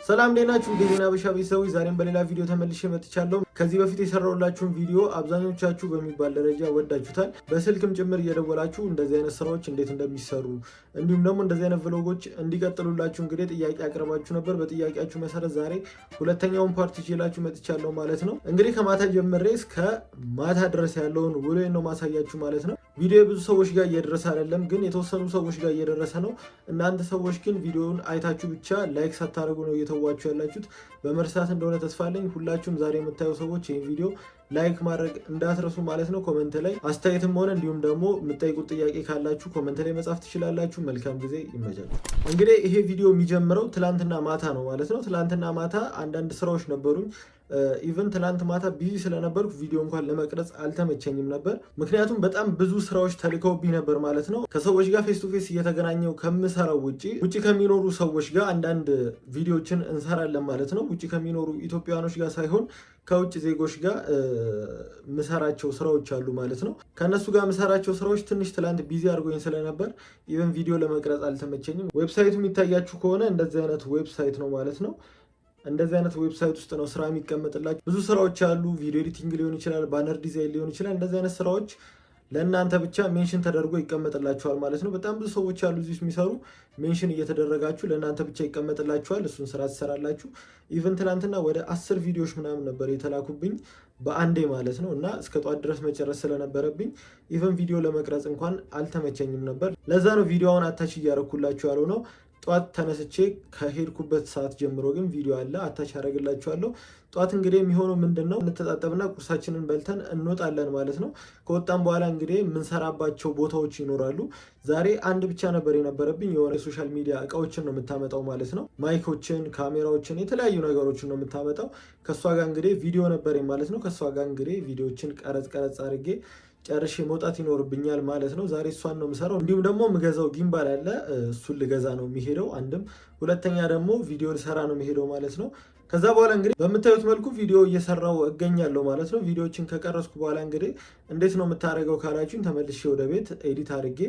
ሰላም እንዴት ናችሁ? የዜና ሀበሻ ቤተሰቦች፣ ዛሬም በሌላ ቪዲዮ ተመልሼ መጥቻለሁ። ከዚህ በፊት የሰራሁላችሁን ቪዲዮ አብዛኞቻችሁ በሚባል ደረጃ ወዳችሁታል። በስልክም ጭምር እየደወላችሁ እንደዚህ አይነት ስራዎች እንዴት እንደሚሰሩ እንዲሁም ደግሞ እንደዚህ አይነት vlog ኦች እንዲቀጥሉላችሁ እንግዲህ ጥያቄ አቅርባችሁ ነበር። በጥያቄያችሁ መሰረት ዛሬ ሁለተኛውን part ይዤላችሁ መጥቻለሁ ማለት ነው። እንግዲህ ከማታ ጀምሬ እስከ ማታ ድረስ ያለውን ውሎዬን ነው ማሳያችሁ ማለት ነው። ቪዲዮ ብዙ ሰዎች ጋር እየደረሰ አይደለም፣ ግን የተወሰኑ ሰዎች ጋር እየደረሰ ነው። እናንተ ሰዎች ግን ቪዲዮውን አይታችሁ ብቻ like ሳታደርጉ ነው እየተዋችሁ ያላችሁት። በመርሳት እንደሆነ ተስፋ አለኝ። ሁላችሁም ዛሬ የምታዩ ሰዎች ይህን ቪዲዮ like ማድረግ እንዳትረሱ ማለት ነው። Comment ላይ አስተያየትም ሆነ እንዲሁም ደግሞ የምትጠይቁት ጥያቄ ካላችሁ comment ላይ መጻፍ ትችላላችሁ። መልካም ጊዜ ይመቻችሁ። እንግዲህ ይሄ ቪዲዮ የሚጀምረው ትላንትና ማታ ነው ማለት ነው። ትላንትና ማታ አንዳንድ ስራዎች ነበሩኝ። Even ትላንት ማታ busy ስለነበርኩ ቪዲዮ እንኳን ለመቅረጽ አልተመቸኝም ነበር። ምክንያቱም በጣም ብዙ ስራዎች ተልከውብኝ ነበር ማለት ነው። ከሰዎች ጋር face to face እየተገናኘው ከምሰራው ውጭ ውጭ ከሚኖሩ ሰዎች ጋር አንዳንድ ቪዲዮችን እንሰራለን ማለት ነው። ውጭ ከሚኖሩ ኢትዮጵያውያኖች ጋር ሳይሆን ከውጭ ዜጎች ጋር ምሰራቸው ስራዎች አሉ ማለት ነው። ከእነሱ ጋር ምሰራቸው ስራዎች ትንሽ ትላንት busy አድርጎኝ ስለነበር even ቪዲዮ ለመቅረጽ አልተመቸኝም። Website ኡ የሚታያችሁ ከሆነ እንደዚህ አይነት website ነው ማለት ነው። እንደዚህ አይነት website ውስጥ ነው ስራ የሚቀመጥላችሁ። ብዙ ስራዎች አሉ። Video editing ሊሆን ይችላል፣ banner design ሊሆን ይችላል። እንደዚህ አይነት ስራዎች ለእናንተ ብቻ mention ተደርጎ ይቀመጥላችኋል ማለት ነው። በጣም ብዙ ሰዎች አሉ እዚህ የሚሰሩ፣ mention እየተደረጋችሁ ለእናንተ ብቻ ይቀመጥላችኋል። እሱን ስራ ትሰራላችሁ። Even ትናንትና ወደ 10 ቪዲዮዎች ምናምን ነበር የተላኩብኝ በአንዴ ማለት ነው፣ እና እስከ ጠዋት ድረስ መጨረስ ስለነበረብኝ even ቪዲዮ ለመቅረጽ እንኳን አልተመቸኝም ነበር። ለዛ ነው ቪዲዮውን attach እያረኩላችሁ ያለው ነው። ጠዋት ተነስቼ ከሄድኩበት ሰዓት ጀምሮ ግን ቪዲዮ አለ፣ attach ያደረግላችኋለሁ። ጠዋት እንግዲህ የሚሆነው ምንድን ነው? እንተጣጠብና ቁርሳችንን በልተን እንወጣለን ማለት ነው። ከወጣን በኋላ እንግዲህ የምንሰራባቸው ቦታዎች ይኖራሉ። ዛሬ አንድ ብቻ ነበር የነበረብኝ። የሆነ የ social media እቃዎችን ነው የምታመጣው ማለት ነው። Mic ኦችን፣ ካሜራዎችን፣ የተለያዩ ነገሮችን ነው የምታመጣው። ከእሷ ጋር እንግዲህ ቪዲዮ ነበር ማለት ነው። ከእሷ ጋር እንግዲህ ቪዲዮችን ቀረጽ ቀረጽ አድርጌ ጨርሼ መውጣት ይኖርብኛል ማለት ነው። ዛሬ እሷን ነው የምሰራው። እንዲሁም ደግሞ የምገዛው gimbal አለ፣ እሱን ልገዛ ነው የሚሄደው። አንድም ሁለተኛ ደግሞ ቪዲዮ ልሰራ ነው የሚሄደው ማለት ነው። ከዛ በኋላ እንግዲህ በምታዩት መልኩ ቪዲዮ እየሰራው እገኛለሁ ማለት ነው። ቪዲዮዎችን ከቀረጽኩ በኋላ እንግዲህ እንዴት ነው የምታደርገው ካላችሁኝ ተመልሼ ወደ ቤት edit አድርጌ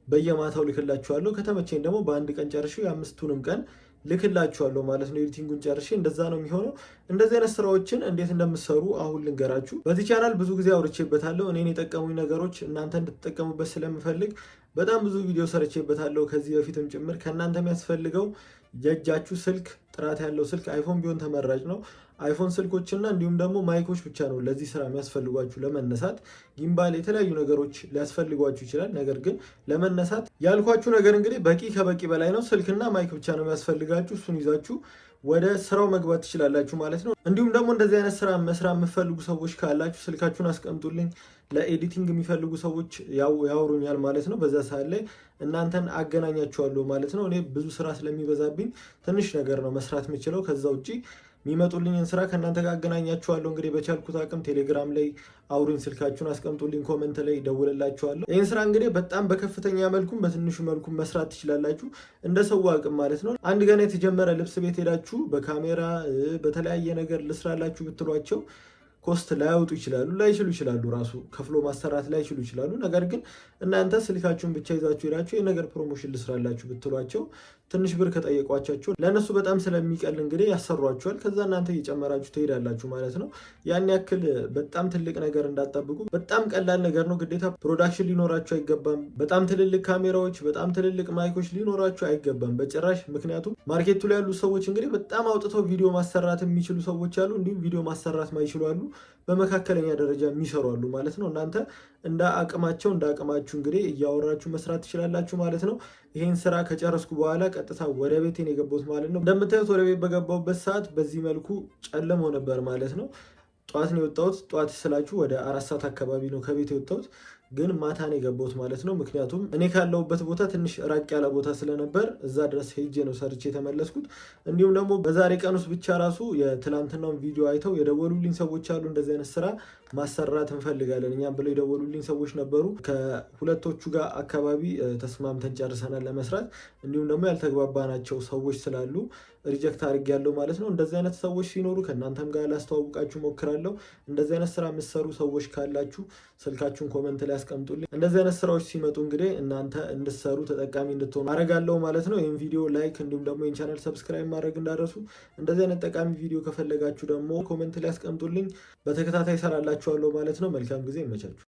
በየማታው ልክላችኋለሁ። ከተመቸኝ ደግሞ በአንድ ቀን ጨርሼ የአምስቱንም ቀን ልክላችኋለሁ ማለት ነው። Editing ኡን ጨርሼ እንደዛ ነው የሚሆነው። እንደዚህ አይነት ስራዎችን እንዴት እንደምትሰሩ አሁን ልንገራችሁ። በዚህ ቻናል ብዙ ጊዜ አውርቼበታለሁ። እኔን የጠቀሙኝ ነገሮች እናንተ እንድትጠቀሙበት ስለምፈልግ በጣም ብዙ ቪዲዮ ሰርቼበታለሁ ከዚህ በፊትም ጭምር። ከእናንተ የሚያስፈልገው የእጃችሁ ስልክ፣ ጥራት ያለው ስልክ iPhone ቢሆን ተመራጭ ነው። iPhone ስልኮችና እንዲሁም ደግሞ mic ኦች ብቻ ነው ለዚህ ስራ የሚያስፈልጓችሁ ለመነሳት። Gimbal፣ የተለያዩ ነገሮች ሊያስፈልጓችሁ ይችላል። ነገር ግን ለመነሳት ያልኳችሁ ነገር እንግዲህ በቂ ከበቂ በላይ ነው። ስልክና mic ብቻ ነው የሚያስፈልጋችሁ። እሱን ይዛችሁ ወደ ስራው መግባት ትችላላችሁ ማለት ነው። እንዲሁም ደግሞ እንደዚህ አይነት ስራ መስራት የምትፈልጉ ሰዎች ካላችሁ ስልካችሁን አስቀምጡልኝ። ለ editing የሚፈልጉ ሰዎች ያወሩኛል ማለት ነው። በዛ ሰዓት ላይ እናንተን አገናኛችኋለሁ ማለት ነው። እኔ ብዙ ስራ ስለሚበዛብኝ ትንሽ ነገር ነው መስራት የምችለው። ከዛ ውጭ የሚመጡልኝን ስራ ከእናንተ ጋር አገናኛችኋለሁ። እንግዲህ በቻልኩት አቅም ቴሌግራም ላይ አውሩኝ፣ ስልካችሁን አስቀምጡልኝ፣ comment ላይ ደውልላችኋለሁ። ይህን ስራ እንግዲህ በጣም በከፍተኛ መልኩም በትንሹ መልኩም መስራት ትችላላችሁ፣ እንደ ሰው አቅም ማለት ነው። አንድ ገና የተጀመረ ልብስ ቤት ሄዳችሁ በካሜራ በተለያየ ነገር ልስራላችሁ ብትሏቸው cost ላያወጡ ይችላሉ፣ ላይችሉ ይችላሉ፣ ራሱ ከፍሎ ማሰራት ላይችሉ ይችላሉ። ነገር ግን እናንተ ስልካችሁን ብቻ ይዛችሁ ሄዳችሁ የነገር promotion ልስራላችሁ ብትሏቸው ትንሽ ብር ከጠየቋቸው ለእነሱ በጣም ስለሚቀል እንግዲህ ያሰሯችኋል። ከዛ እናንተ እየጨመራችሁ ትሄዳላችሁ ማለት ነው። ያን ያክል በጣም ትልቅ ነገር እንዳትጠብቁ፣ በጣም ቀላል ነገር ነው። ግዴታ production ሊኖራችሁ አይገባም። በጣም ትልልቅ ካሜራዎች፣ በጣም ትልልቅ mic ኦች ሊኖራችሁ አይገባም በጭራሽ። ምክንያቱም market ኡ ላይ ያሉ ሰዎች እንግዲህ በጣም አውጥተው ቪዲዮ ማሰራት የሚችሉ ሰዎች አሉ፣ እንዲሁም ቪዲዮ ማሰራት ማይችሉ አሉ፣ በመካከለኛ ደረጃ የሚሰሩ አሉ ማለት ነው። እናንተ እንደ አቅማቸው እንደ አቅማችሁ እንግዲህ እያወራችሁ መስራት ትችላላችሁ ማለት ነው። ይህን ስራ ከጨረስኩ በኋላ ቀጥታ ወደ ቤቴ ነው የገባሁት ማለት ነው። እንደምታዩት ወደ ቤት በገባሁበት ሰዓት በዚህ መልኩ ጨልሞ ነበር ማለት ነው። ጠዋት ነው የወጣሁት። ጠዋት ስላችሁ ወደ 4 ሰዓት አካባቢ ነው ከቤት የወጣሁት፣ ግን ማታ ነው የገባሁት ማለት ነው። ምክንያቱም እኔ ካለሁበት ቦታ ትንሽ ራቅ ያለ ቦታ ስለነበር እዛ ድረስ ሄጄ ነው ሰርቼ የተመለስኩት። እንዲሁም ደግሞ በዛሬ ቀን ውስጥ ብቻ ራሱ የትላንትናውን ቪዲዮ አይተው የደወሉልኝ ሰዎች አሉ። እንደዚህ አይነት ስራ ማሰራት እንፈልጋለን እኛም ብለው የደወሉልኝ ሰዎች ነበሩ። ከሁለቶቹ ጋር አካባቢ ተስማምተን ጨርሰናል ለመስራት። እንዲሁም ደግሞ ያልተግባባናቸው ሰዎች ስላሉ Reject አድርጌያለሁ ማለት ነው። እንደዚህ አይነት ሰዎች ሲኖሩ ከእናንተም ጋር ላስተዋውቃችሁ ሞክራለሁ። እንደዚህ አይነት ስራ የምትሰሩ ሰዎች ካላችሁ ስልካችሁን comment ላይ አስቀምጡልኝ። እንደዚህ አይነት ስራዎች ሲመጡ እንግዲህ እናንተ እንድትሰሩ ተጠቃሚ እንድትሆኑ አረጋለሁ ማለት ነው። ይህን ቪዲዮ like እንዲሁም ደግሞ ይህን channel subscribe ማድረግ እንዳትረሱ። እንደዚህ አይነት ጠቃሚ ቪዲዮ ከፈለጋችሁ ደግሞ comment ላይ አስቀምጡልኝ። በተከታታይ እሰራላችኋለሁ ማለት ነው። መልካም ጊዜ፣ ይመቻችሁ።